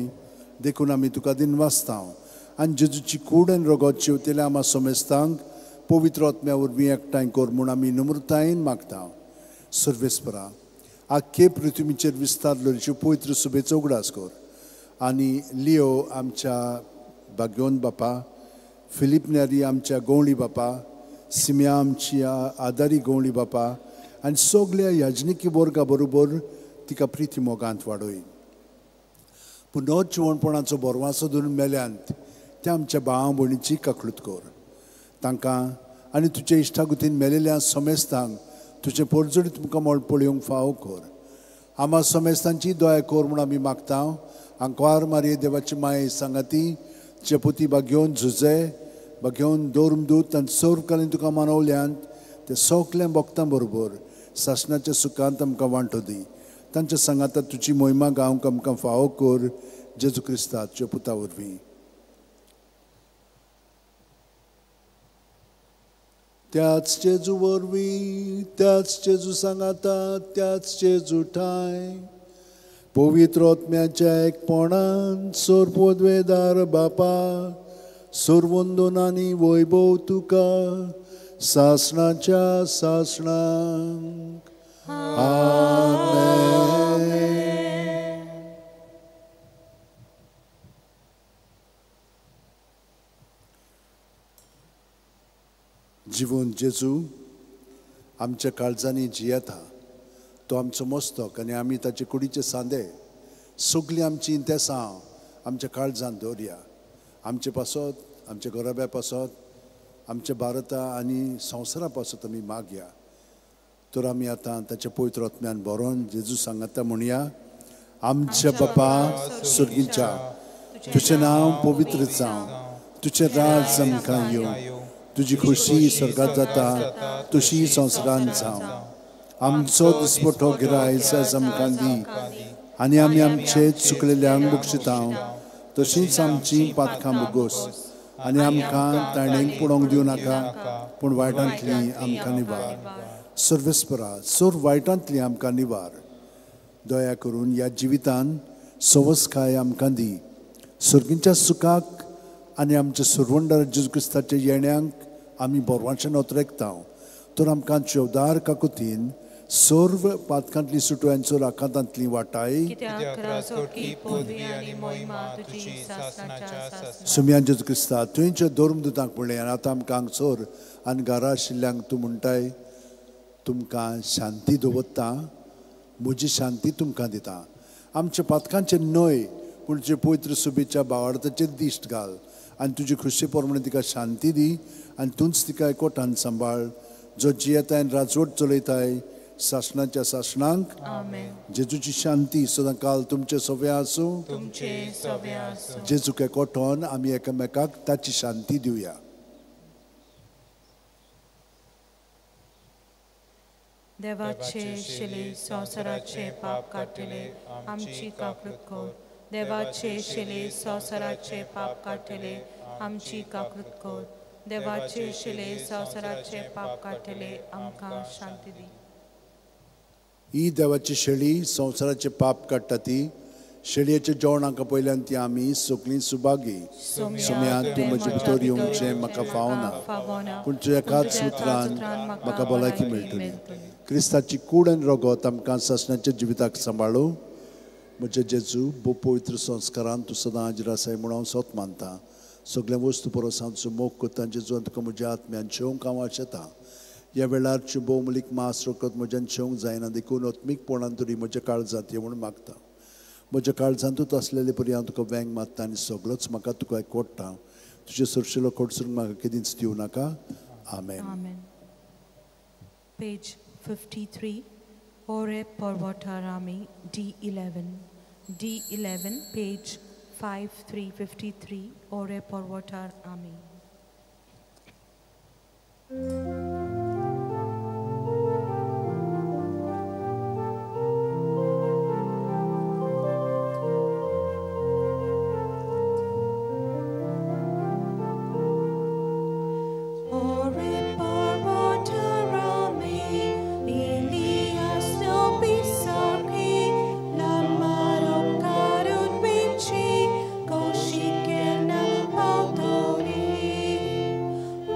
देखून आमी तुका दिनवासता आनी जेजूची कूड आनी रगत शेवतेल्या आमा समेस्तांक पवित्र आत्म्या वरवीं एकठांय कर म्हूण आमी नम्रतायेन मागता. सर्वेस्परा, आख्खे पृथ्वीचेर विस्तारलेली पवित्र सुबेचो उगडास कर आनी लियो आमच्या भाग्योन बापा, फिलीप न्यारी आमच्या गवळी बापा, सिम्या आमची आदारी गवळी बापा आनी सगल्या याजनिकी वर्गा बरोबर तिका प्रिती मोगांत वाडय. पुनर्जिवणपणाचो बोरवासो धरून मेल्यांत त्या आमच्या भाव भयणीची काकळूत कर. तांकां आनी तुजे इश्टागुतीन मेलेल्या समेस्तांक तुजें पोरजोडीत मुखामळ पळोवंक फावो कर. आमा समेस्तांची दया कर म्हूण आमी मागता. आंकवार मारये देवाची माये सांगाती चेपुती बागेवन झुजे बागेवन दोरमदूत आनी सर्वकालीन तुका मानवल्यांत ते सगल्या भक्तां बरोबर सासणाच्या सुखांत आमकां वांटो दी. तांच्या सांगाता तुजी मोहिमा गावंक आमकां फावो कर, जेजू क्रिस्ताच्या पुता वरवीं. त्याच जेजू वरवीं, त्याच जेजू सांगाता, त्याच जेजू ठांय पवित्र आत्म्याच्या एकपणान सर्वोद्वेदार बापा, सर्वंदन आनी वैभव तुका सासणाच्या सासणाक. आमेन. जिवन जेजू आमच्या काळजांनी जियेता, तो आमचो मस्तक आनी आमी ताचे कुडीचे सांदे. सगळीं आमची इंतेसां आमच्या काळजांत दवरया. आमचे पासत, आमच्या घराब्या पासत, आमच्या भारता आनी संवसारा पासत आमी मागया. तर आमी आतां ताच्या पवित्र आत्म्यान बरोवन जेजू सांगाता म्हणया. आमच्या बापा सुर्गीच्या, तुजें नांव पवित्र जावं, तुजें राज आमकां येवं, तुजी खुशी स्वर्गांत जाता तशी संवसारांत जावं. आमचो दिसपटो गिरायस आयज आमकां दी आनी आमी आमचे चुकलेल्यांक बक्षिता तशींच आमची पातकां बोगोस आनी आमकां ताणेंक पडोवंक दिवं नाका, पूण वायटांतली आमकां निवार. सर्वेस्परा सर्व वायटांतली आमकां निवार. दया करून ह्या जिवितान सवसकाय आमकां दी. सर्गींच्या सुखाक आनी आमच्या सुरवंडार जेजू क्रिस्ताच्या येण्यांक आमी बरवांचे नोतरेकता. तर आमकां चवदार काकुतीन सर्व पातकांतली सुटव्यांचो राखातांतली वाटाय. सुम्यान जेजू क्रिस्ता तुंयच्या धर्मदूतांक म्हणलें आनी आतां आमकां हांगसर आनी घरा आशिल्ल्यांक तूं म्हणटाय, तुमकां शांती दवरता, म्हजी शांती तुमकां दिता. आमच्या पातकांचेर न्हय पूण तुजे पवित्र सुबेच्या बावार्थाचेर दिश्ट घाल आनी तुजी खुशी प्रमाणे तिका शांती दी आनी तूंच तिका एकवटान सांबाळ, जो जियेताय आनी राजवट चलयताय सासणाच्या सासणांक. जेजूची शांती सदां काल तुमचे सव्या आसूं. जेजूक एकवटोन आमी एकामेकाक ताची शांती दिवया. देवाचे शिले संवसाराचे पाप काडटले आमची काकूत कर. देवाचे शिले संवसाराचे पाप काडटले आमची काकूत कर. देवाचे शिले संवसाराचे पाप काडटले आमकां शांती दी. ही देवाची शेळी संवसाराचे पाप काडटा ती शेळयेच्या जेवणाक पयल्यान ती आमी सगळीं सुभागी. सुम्या तूं म्हजे भितर येवचें म्हाका फावना, पूण तुज्या एकाच सुत्रान म्हाका भलायकी मेळटली. क्रिस्ताची कूड आनी रगत आमकां सासणाच्या जिविताक सांबाळू. म्हजे जेजू, भोव पवित्र संस्कारान तूं सदां हाजीर आसाय म्हूण हांव सोत मानता. सगळ्या वस्तू परस हांव तुजो मोग करता जेजू, तुका म्हज्या आत्म्यान शेवंक हांव आशेतां. ह्या वेळार भोवमूलीक मास रगत म्हज्यान शेवंक जायना, देखून आत्मीकपणान तरी म्हज्या काळजांत ये म्हूण मागता. म्हज्या काळजांतूच आसलेले परी हांव तुका वेंग मारता आनी सगळोच म्हाका तुका एकवटता. तुजे सरशिलो कोडसून म्हाका केदींच दिवं नाका. आमेन. Page 53, Ore Parvatarami, D11. D11, page 5353, Ore Parvatarami.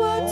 What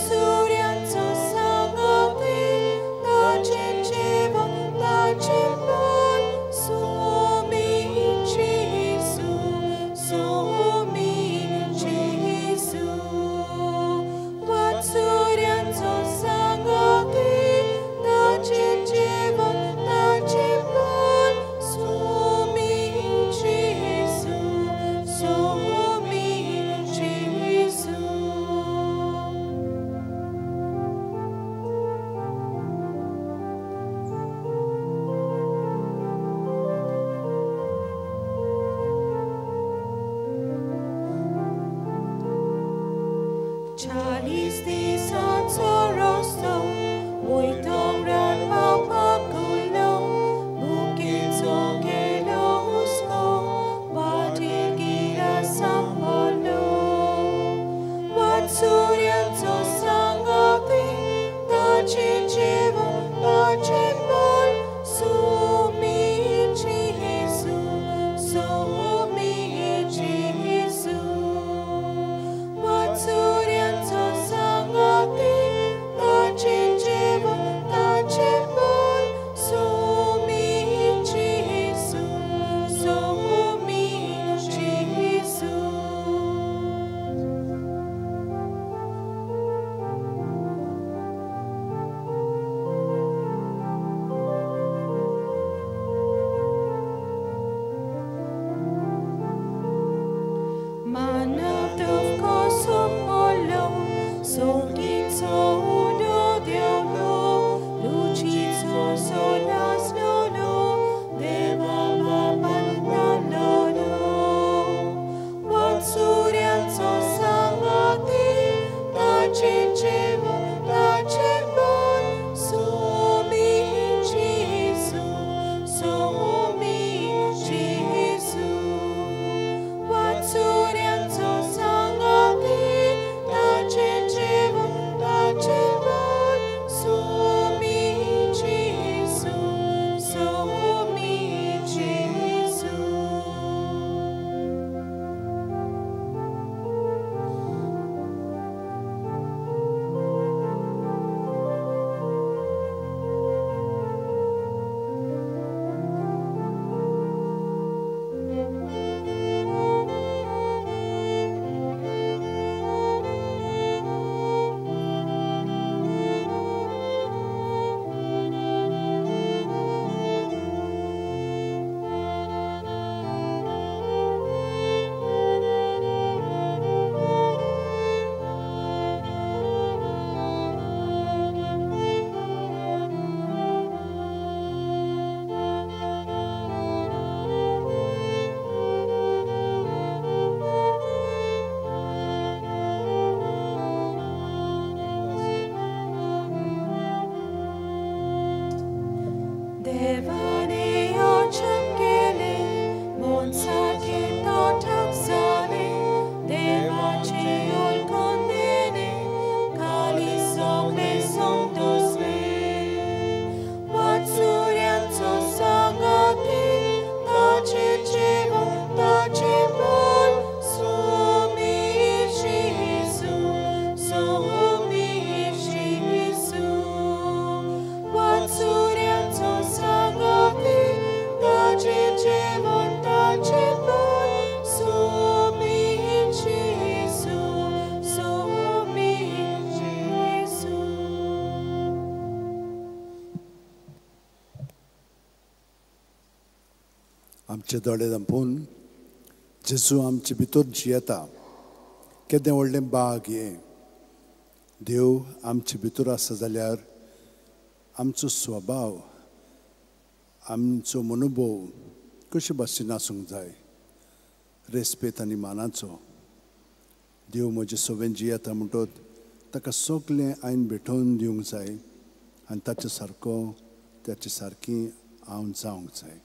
आमचे दोळे धांपून जेजू आमचे भितर जियेता. केदें व्हडलें बाग हें. देव आमचे भितर आसा जाल्यार आमचो स्वभाव, आमचो मनोभव कशे भाशेन आसूंक जाय, रेस्पेत आनी मानाचो. देव म्हजे सवें जियेता म्हणटत ताका सगलें आयन भेटोवन दिवंक जाय आनी ताचे सारको, ताचे सारकी हांव जावंक जाय.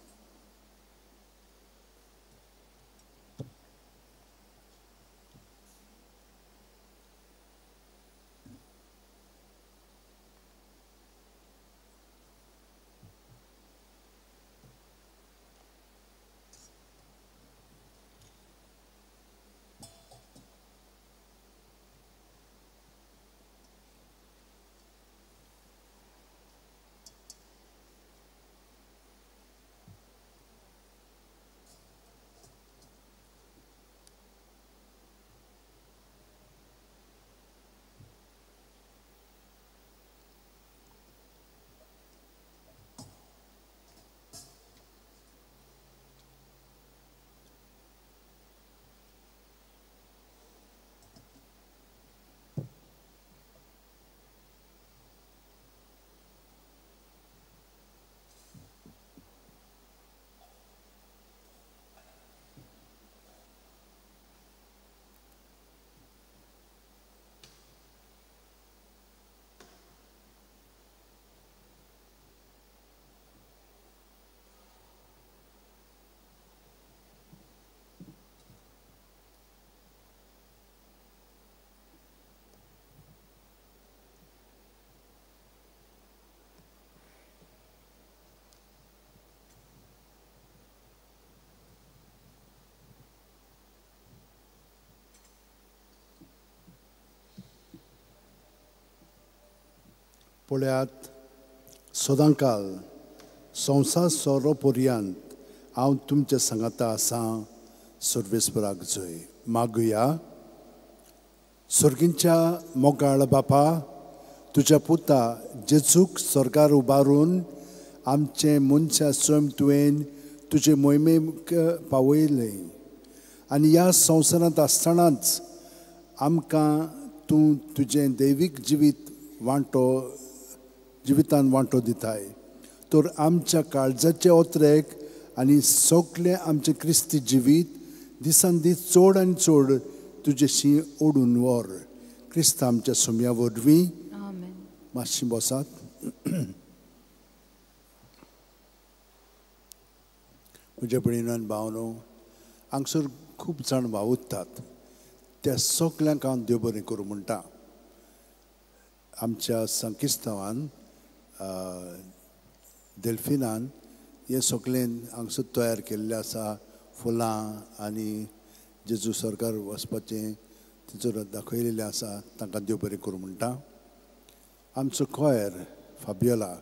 पळयात, सदांकाल संवसार सोरो पर्यंत हांव तुमच्या सांगाता आसा. सर्वेस्पराक जय. मागुया. सर्गींच्या मोगाळ बापा, तुज्या पुता जेजूक स्वर्गार उबारून आमचें मनशा सैम तुवें तुजे मोहिमेक पावयलें आनी ह्या संवसारांत आसतनाच आमकां तूं तुजें दैवीक जिवीत वांटो, जिवितान वांटो दिताय. तर आमच्या काळजाचे ओत्रेक आनी सगळें आमचें क्रिस्ती जिवीत दिसान दीस चड आनी चड तुजेशी ओडून व्हर. क्रिस्त आमच्या सोम्या वरवीं. मातशी बसात. म्हज्या भयणीन भावनो, हांगसर खूब जाण वावुरतात, त्या सगल्यांक हांव देव बरें करूं म्हणटा. आमच्या संकिस्तांवान डेल्फिनान हें सगळें हांगसर तयार केल्लें आसा. फुलां आनी जेजू सरकार वचपाचें तिचो दाखयलेलें आसा. तांकां देव बरें करूं म्हणटा. आमचो कॉयर फाबियोला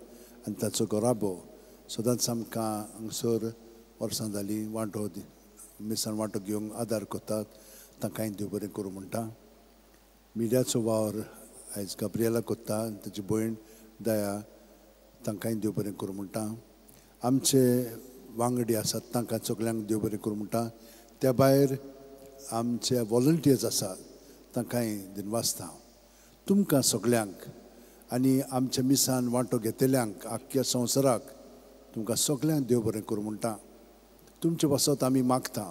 आनी ताचो गोराबो सदांच आमकां हांगसर वर्सां जालीं वांटो मिसान वांटो घेवंक आदार करतात. तांकांय देव बरें करूं म्हणटा. मिडियाचो वावर आयज गाब्रियला कोत्ता, ताची भयण दया, तांकांय देव बरें करूं म्हणटा. आमचे वांगडी आसात तांकां सगल्यांक देव बरें करूं म्हणटा. त्या भायर आमचे वॉलंटियर्स आसात तांकांय दिनवासता. तुमकां सगल्यांक आनी आमच्या मिसान वांटो घेतल्यांक आख्ख्या संवसाराक तुमकां सगल्यांक देव बरें करूं म्हणटा. तुमचे पासत आमी मागता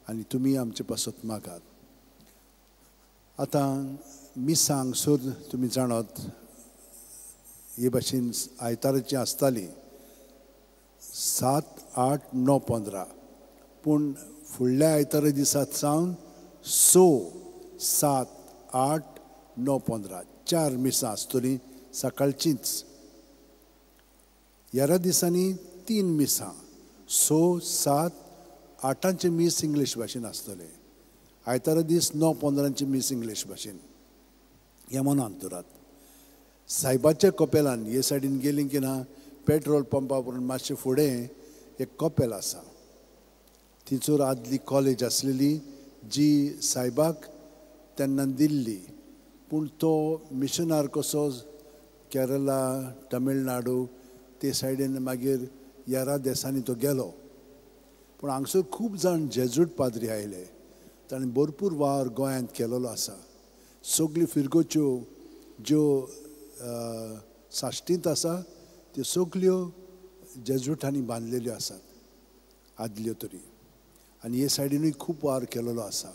आनी तुमी आमचे पासत मागात. आतां मिसां हांगसर तुमी जाणात हे भाशेन आयताराची आसताली 7, 8, 9, 15, पूण फुडल्या आयतारा दिसात सावन 6, 7, 8, 9, 15 4 मिसां आसतलीं सकाळचींच. ह्या दिसांनी 3 मिसां, 6, 7, 8 मीस इंग्लीश भाशेन आसतलें. आयतारा दीस 9, 15 मीस इंग्लीश भाशेन. ह्या मनांत दवरात. सायबाच्या कपेलान हे सायडीन गेलीं की ना, पेट्रोल पंपा परून मातशें फुडें एक कपेल आसा. थंयसर आदली कॉलेज आसलेली जी सायबाक तेन्ना दिल्ली, पूण तो मिशनार कसो केरला, तमिळनाडू ते सायडीन मागीर येरा देसांनी तो गेलो. पूण हांगसर खूब जाण जेजूट पाद्री आयले. ताणें भरपूर वावर गोंयांत केलेलो आसा. सगल्यो फिरगोच्यो ज्यो साश्टींत आसा त्यो सगल्यो जेजूटांनी बांदलेल्यो आसात आदल्यो तरी. आनी हे सायडीनूय खूब वावर केलेलो आसा.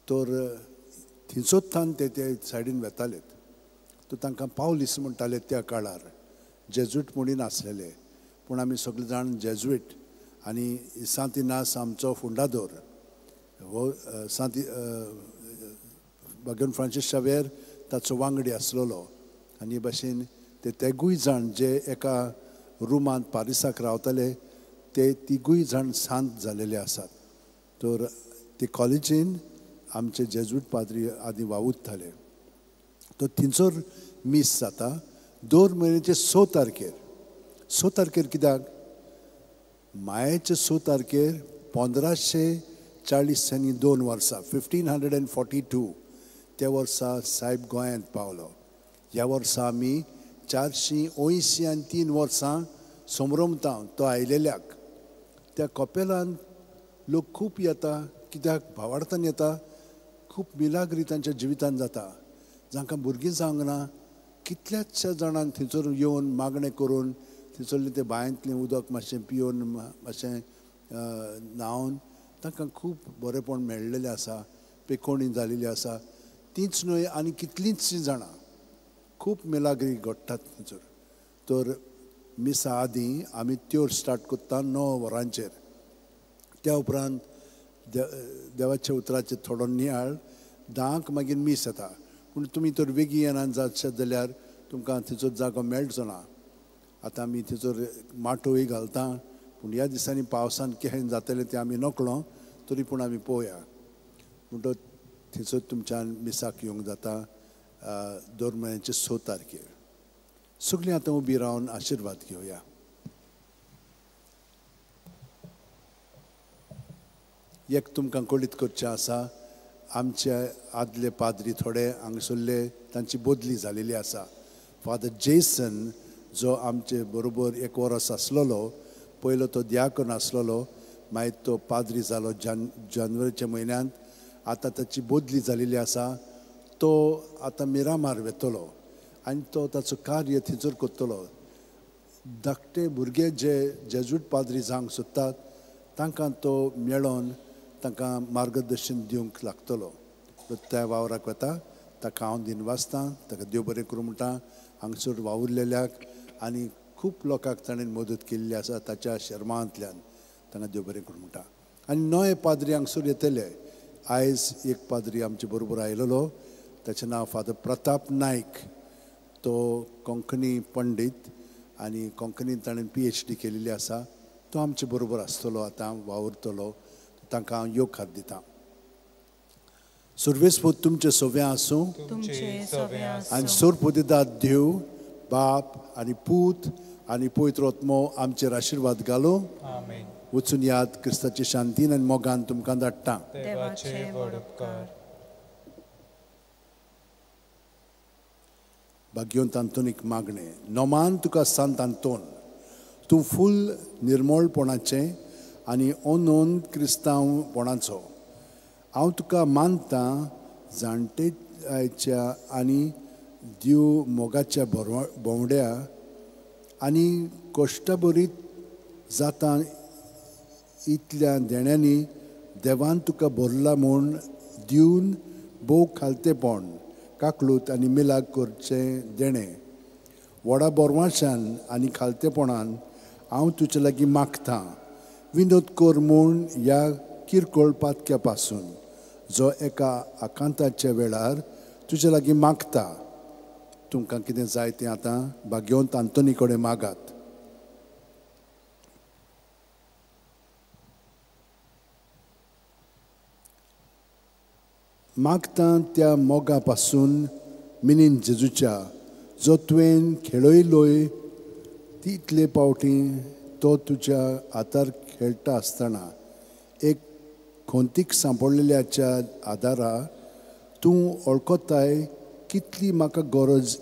तर थिंचोत्थान ते ते सायडीन वेतालेत. तर तांकां पावलीस म्हणटाले त्या काळार. जेजूट म्हणून आसलेले, पूण आमी सगळे जाण जेजुईट. आनी सांत इनास आमचो फुंडादोर हो सांत भाग्यवंत फ्रांसीस शावेर ताचो वांगडी आसलेलो. आनी हे भाशेन ते तेगूय जाण जे एका रुमांत पारिसाक रावताले ते तिगूय जाण सांत जालेले आसात. तर ते कॉलेजीन आमचे जेजूट पाद्री आदी वावुरताले. तो थिंचोर मीस जाता दर म्हयन्याचे 6 तारखेर. 6 तारखेर कित्याक? मायाचे 6 तारखेर 1542 वर्सां 1542 त्या वर्सा सायब गोंयांत पावलो. ह्या वर्सा आमी 483 वर्सां समरमता तो आयलेल्याक. त्या कपेलान लोक खूब येता, कित्याक भावार्थान येता. खूब मिलाग्री तांच्या जिवितान जाता. जांकां भुरगीं जावंक ना कितल्याचशा जाणांक थंयसर येवन मागणें करून थंयसरलें तें बांयंतलें उदक मातशें पिवन मातशें न्हांवन तांकां खूब बरेंपण मेळ्ळेलें आसा, पेकोणी जालेली आसा. तींच न्हय आनी कितलींचशीं जाणां खूब मिलाग्री घडटात थंयसर. तर मिसा आदीं आमी त्योर स्टार्ट करता 9 वरांचेर. त्या उपरांत देवाच्या उतराचेर थोडो नियाळ 10 मागीर मीस येता. पूण तुमी तर वेगीं येना जातशें जाल्यार तुमकां थंयसर जागो मेळचो ना. आतां आमी थंयसर माटोय घालता, पूण ह्या दिसांनी पावसान केहें जातलें तें आमी नकळो, तरी पूण आमी पळोवया. म्हणटच थंयसर तुमच्यान मिसाक येवंक जाता दर म्हयन्याचे 6 तारखेर. सगळीं आतां उबी रावन आशिर्वाद घेवया. एक तुमकां कळीत करचें आसा, आमचे आदले पाद्री थोडे हांगसरले तांची बदली जालेली आसा. फादर जेसन जो आमचे बरोबर एक वरस आसलेलो, पयलो तो दियाकन आसलेलो, मागीर तो पाद्री जालो जानेवारीच्या म्हयन्यांत. आतां ताची बदली जालेली आसा. तो आतां मिरामार वेतलो आनी तो ताचो कार्य थंयसर करतलो. धाकटे भुरगे जे जेजूट पाद्री जावंक सोदतात तांकां तो मेळोन तांकां मार्गदर्शन दिवंक लागतलो. त्या वावराक वता ताका हांव दिनवासतां, ताका देव बरें करूं म्हणटा. हांगसर वावुरलेल्याक आनी खूब लोकांक ताणें मदत केल्ली आसा ताच्या शर्मांतल्यान, तांकां देव बरें करूं म्हणटा. आनी नवे पाद्री हांगसर येतले. आयज एक पाद्री आमचे बरोबर आयलेलो, ताचें नांव फादर प्रताप नायक. तो कोंकणी पंडीत आनी कोंकणीन ताणें PhD केलेली आसा. तो आमचे बरोबर आसतलो, आतां वावुरतलो. तांकां हांव येवकार दितां. सर्वेस्पोत तुमचे सव्या आसूं आनी सोरपोदिदाद देव बाप आनी पूत आनी पवित्र आत्मो आमचेर आशिर्वाद घालूं. वचून याद क्रिस्ताचे शांतीन आनी मोगान तुमकां धाडटा. भाग्यवंत आंतोनीक मागणें. नोमान तुका सांत आंतोन, तूं फूल निर्मळपणाचें आनी अनोन क्रिस्तांवपणाचो. हांव तुका मानता जाणटेच्या आनी देव मोगाच्या भोंवड्या आनी कश्टभरीत जाता इतल्या देण्यांनी देवान तुका भरला म्हूण दिवन भोव खालतेपण काकलूत आनी मिलाग करचें देणें. व्हडा बोरवाशान आनी खालतेपणान हांव तुजे लागीं मागतां, विनोद कर म्हूण ह्या किरकोळ पातक्या पासून जो एका आकांताच्या वेळार तुजे लागीं मागता. तुमकां कितें जाय तें आतां भाग्यवंत आंतोनी कडेन मागात. मागता त्या मोगा पासून मिनीन जेजूच्या जो तुवें खेळयलोय तितले पावटी तो तुज्या हातार खेळटा आसतना एक खोंतीक सांपडलेल्याच्या आदारा तूं वळखताय कितली म्हाका गरज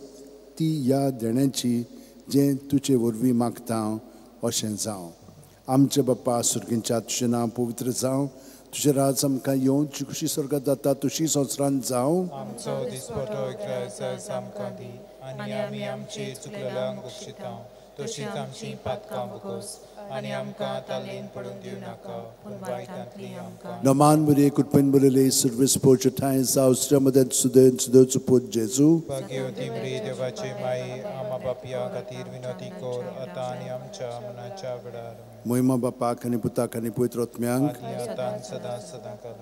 ती ह्या देण्याची जें तुजे वरवीं मागता अशें जावं. आमचे बाप्पा सुर्गींच्या, तुजें नांव पवित्र जावं, तुजें राज आमकां येवन, तुजी खुशी स्वर्गात जाता तशी संवसारांत जावं. आमचो दिसपटो इकरायस आयज आमकां दी आनी आमी आमचे चुकलेल्यांक बक्षिता तशीच आमची पातकां बुकोस आनी आमकां तालीन पडून दिवं नाका पूण वायटांतली आमकां. नमान बरे कृपेन बरयले सर्वीस पोवचे ठांय जावं श्रीमदें सुदेन सुदेवचो पूत जेजू. भाग्यवती मरी देवाचे माई, आमा बापया खातीर विनोती कोर आतां आनी आमच्या मनाच्या वेळार. मोहिमा बापाक आनी पुताक आनी पवित्र आत्म्यांक, आतां सदां सदां काल.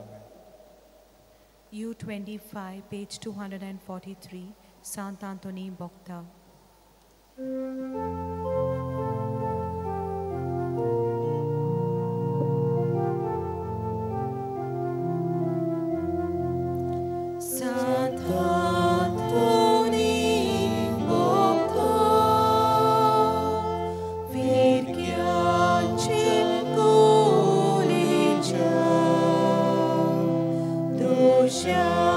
U25, page 243, Sant Anthony Bokta. Sant Anthony Bokta, Virghiace Culicia, Dosciace.